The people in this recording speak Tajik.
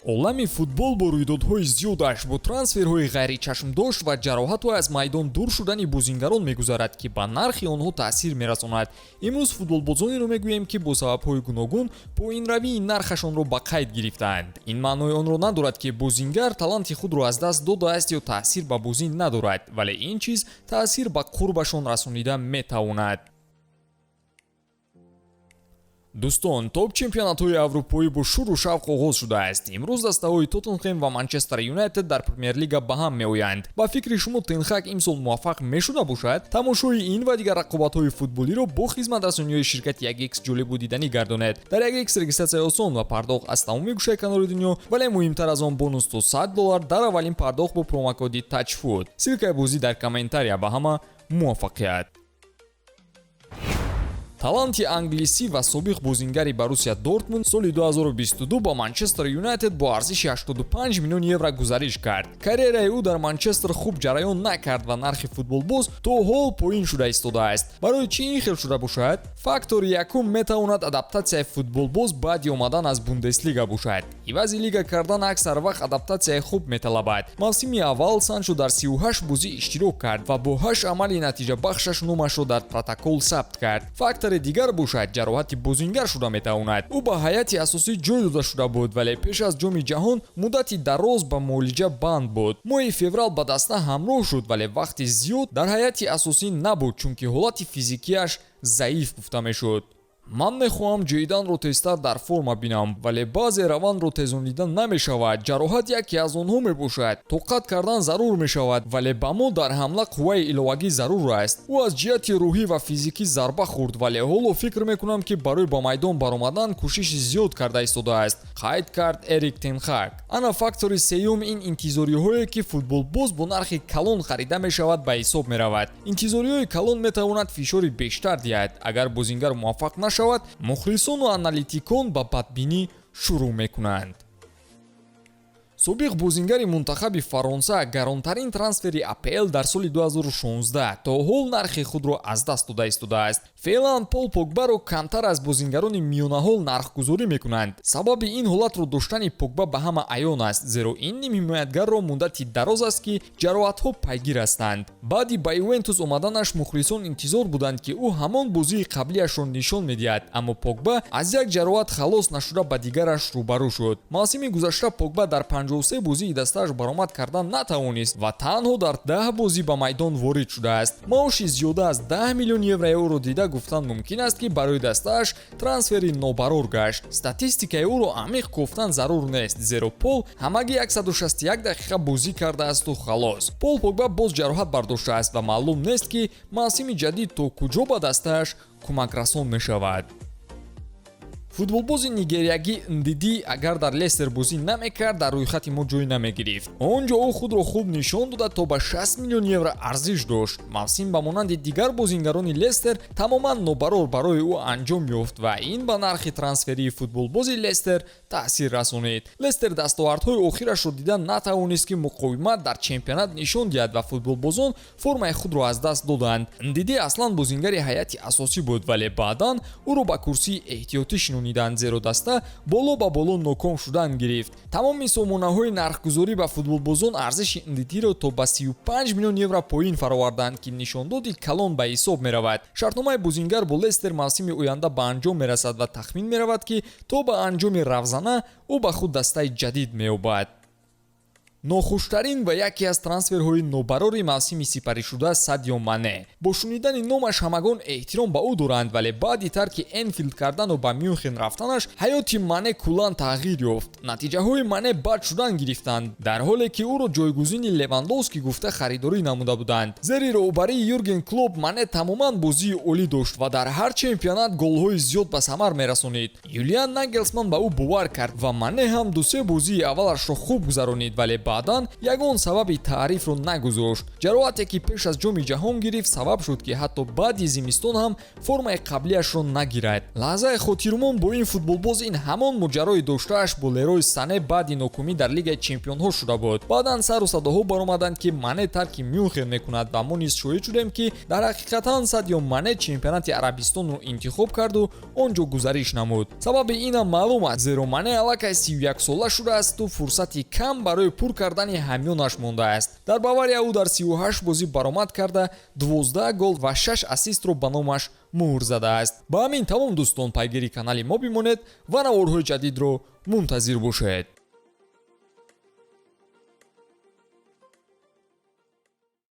Олами футбол бо рӯйдодҳои зиёдаш, бо трансферҳои ғайричашмдошт ва ҷароҳату аз майдон дур шудани бозингарон мегузарад, ки ба нархи онҳо таъсир мерасонад. Имрӯз футболбозонеро мегӯем, ки бо сабабҳои гуногун поинравии нархашонро ба қайд гирифтаанд. Ин маънои онро надорад, ки бозингар таланти худро аз даст додааст ё таъсир ба бозӣ надорад, вале ин чиз таъсир ба қурбашон расонида метавонад. Дӯстон, топ чемпионатҳои аврупоӣ бо шуру шавқ оғоз шудааст. Имрӯз дастаҳои Тоттенхем ва Манчестер Юнайтед дар Премер-лига ба ҳам меоянд. Ба фикри шумо, Тен Хаг имсол муваффақ мешуда бошад? Тамошои ин ва дигар рақобатҳои футболиро бо хизматрасониҳои ширкати 1X ҷолибу диданӣ гардонед. Дар 1X регистратсияи осон ва пардохт аз тамоми гӯшаи канори дунё, вале муҳимтар аз он, бонус то 100 доллар дар аввалин пардохт бо промокоди TAJFOOT. Ссылкаи бозӣ дар комментария. Ба ҳама муваффақият! Таланти англисӣ ва собиқ бозингари Боруссия Дортмунд соли 2022 ба Манчестер Юнайтед бо арзиши 85 миллион евро гузариш кард. Карьераи ӯ дар Манчестер хуб ҷараён накард ва нархи футболбоз то ҳол поин шуда истодааст. Барои чӣ ин хел шуда бошад? Фактори якум метавонад адаптатсияи футболбоз баъди омадан аз Бундеслига бошад. Ивази лига кардан аксар вақт адаптатсияи хуб металабад. Мавсими аввал Санчо дар 38 бозӣ иштирок кард ва бо ҳашт амали натиҷабахшаш номашро дар протокол сабт кард. Фактори дигар бошад, ҷароҳати бозингар шуда метавонад. Ӯ ба ҳайати асосӣ ҷой дода шуда буд, вале пеш аз Ҷоми ҷаҳон муддати дароз ба муолиҷа банд буд. Моҳи феврал ба даста ҳамроҳ шуд, вале вақти зиёд дар ҳайати асосӣ набуд, чунки ҳолати физикиаш заиф гуфта мешуд. Ман мехоҳам Ҷейданро тезтар дар форма бинам, вале баъзе равандро тезонида намешавад. Ҷароҳат яке аз онҳо мебошад. Тоқат кардан зарур мешавад, вале ба мо дар ҳамла қувваи иловагӣ зарур аст. Ӯ аз ҷиҳати рӯҳӣ ва физикӣ зарба хӯрд, вале ҳоло фикр мекунам, ки барои ба майдон баромадан кӯшиши зиёд карда истодааст, қайд кард Эрик тен Хаг. Ана фактори сеюм ин интизориҳое, ки футболбоз бо нархи калон харида мешавад, ба ҳисоб меравад. Интизориҳои калон метавонад фишори бештар диҳад. Агар бозингар муваффақ нашавад, мухлисону аналитикон ба бадбинӣ шурӯъ мекунанд. Собиқ бозингари мунтахаби Фаронса, гаронтарин трансфери АПЛ дар соли 2016, то ҳол нархи худро аз даст дода истодааст. Феълан Пол Погбаро камтар аз бозингарони миёнаҳол нархгузорӣ мекунанд. Сабаби ин ҳолатро доштани Погба ба ҳама аён аст, зеро ин нимҳимоятгарро муддати дароз аст, ки ҷароҳатҳо пайгир ҳастанд. Баъди ба Ювентус омаданаш мухлисон интизор буданд, ки ӯ ҳамон бозии қаблиашро нишон медиҳад, аммо Погба аз як ҷароҳат халос нашуда ба дигараш рӯбарӯ шуд. Мавсими гузашта Погба дар 53 бозии дастааш баромад кардан натавонист ва танҳо дар 10 бозӣ ба майдон ворид шудааст. Маоши зиёда аз 10 миллион еврои ӯро дида гуфтан мумкин аст, ки барои дастааш трансфери нобарор гашт. Статистикаи ӯро амиқ кофтан зарур нест, зеро Пол ҳамагӣ 161 дақиқа бозӣ кардаасту халос. Пол Погба боз ҷароҳат бардоштааст ва маълум нест, ки мавсими ҷадид то куҷо ба дастааш кӯмакрасон мешавад. Футболбози нигериягӣ Ндиди агар дар Лестер бозӣ намекард, дар рӯйхати мо ҷой намегирифт. Он ҷо ӯ худро хуб нишон дода, то ба 60 миллион евро арзиш дошт. Мавсим ба монанди дигар бозингарони Лестер тамоман нобарор барои ӯ анҷом ёфт ва ин ба нархи трансферии футболбози Лестер таъсир расонид. Лестер дастовардҳои охирашро дида натавонист, ки муқовимат дар чемпионат нишон диҳад, ва футболбозон формаи худро аз даст доданд. Ндиди аслан бозингари ҳайати асосӣ буд, вале баъдан ӯро ба курсии эҳтиётӣ шинониданд, зеро даста боло ба боло ноком шудан гирифт. Тамоми сомонаҳои нархгузорӣ ба футболбозон арзиши Ндидиро то ба 35 миллион евро поин фароварданд, ки нишондоди калон ба ҳисоб меравад. Шартномаи бозингар бо Лестер мавсими оянда ба анҷом мерасад ва тахмин меравад, ки то ба анҷоми равзана ӯ ба худ дастаи ҷадид меёбад. Нохуштарин ва яке аз трансферҳои нобарори мавсими сипаришуда Садио Мане. Бо шунидани номаш ҳамагон эҳтиром ба ӯ доранд, вале баъди тарки Энфилд кардану ба Мюнхен рафтанаш ҳаёти Мане куллан тағйир ёфт. Натиҷаҳои Мане бад шудан гирифтанд, дар ҳоле ки ӯро ҷойгузини Левандовски гуфта харидорӣ намуда буданд. Зери роҳбарии Юрген Клоп Мане тамоман бозии олӣ дошт ва дар ҳар чемпионат голҳои зиёд ба самар мерасонид. Юлиан Нагелсман ба ӯ бовар кард ва Мане ҳам дусе бозии аввалашро хуб гузаронид, вале баъдан Баъдан ягон сабаби таърифро нагузошт. Ҷароҳате, ки пеш аз Ҷоми ҷаҳон гирифт, сабаб шуд, ки ҳатто баъди зимистон ҳам формаи қаблияшро нагирад. Лаҳзаи хотирмон бо ин футболбоз ин ҳамон моҷарои доштааш бо Лерой Сане баъди нокомӣ дар Лигаи чемпионҳо шуда буд. Баъдан сару садоҳо баромаданд, ки Мане тарки Мюнхен мекунад ва мо низ шоҳид шудем, ки дар ҳақиқатан Садио Мане чемпионати Арабистонро интихоб карду он ҷо гузариш намуд. Сабаби инам маълум аст, зеро Мане аллакай 31 сола шудаасту фурсати кам барои пур кардани ҳамёнаш мондааст. Дар Бавария ӯ дар 38 бозӣ баромад карда, 12 гол ва 6 ассистро ба номаш муҳр задааст. Ба ҳамин тамом, дӯстон. Пайгири канали мо бимонед ва наворҳои ҷадидро мунтазир бошед.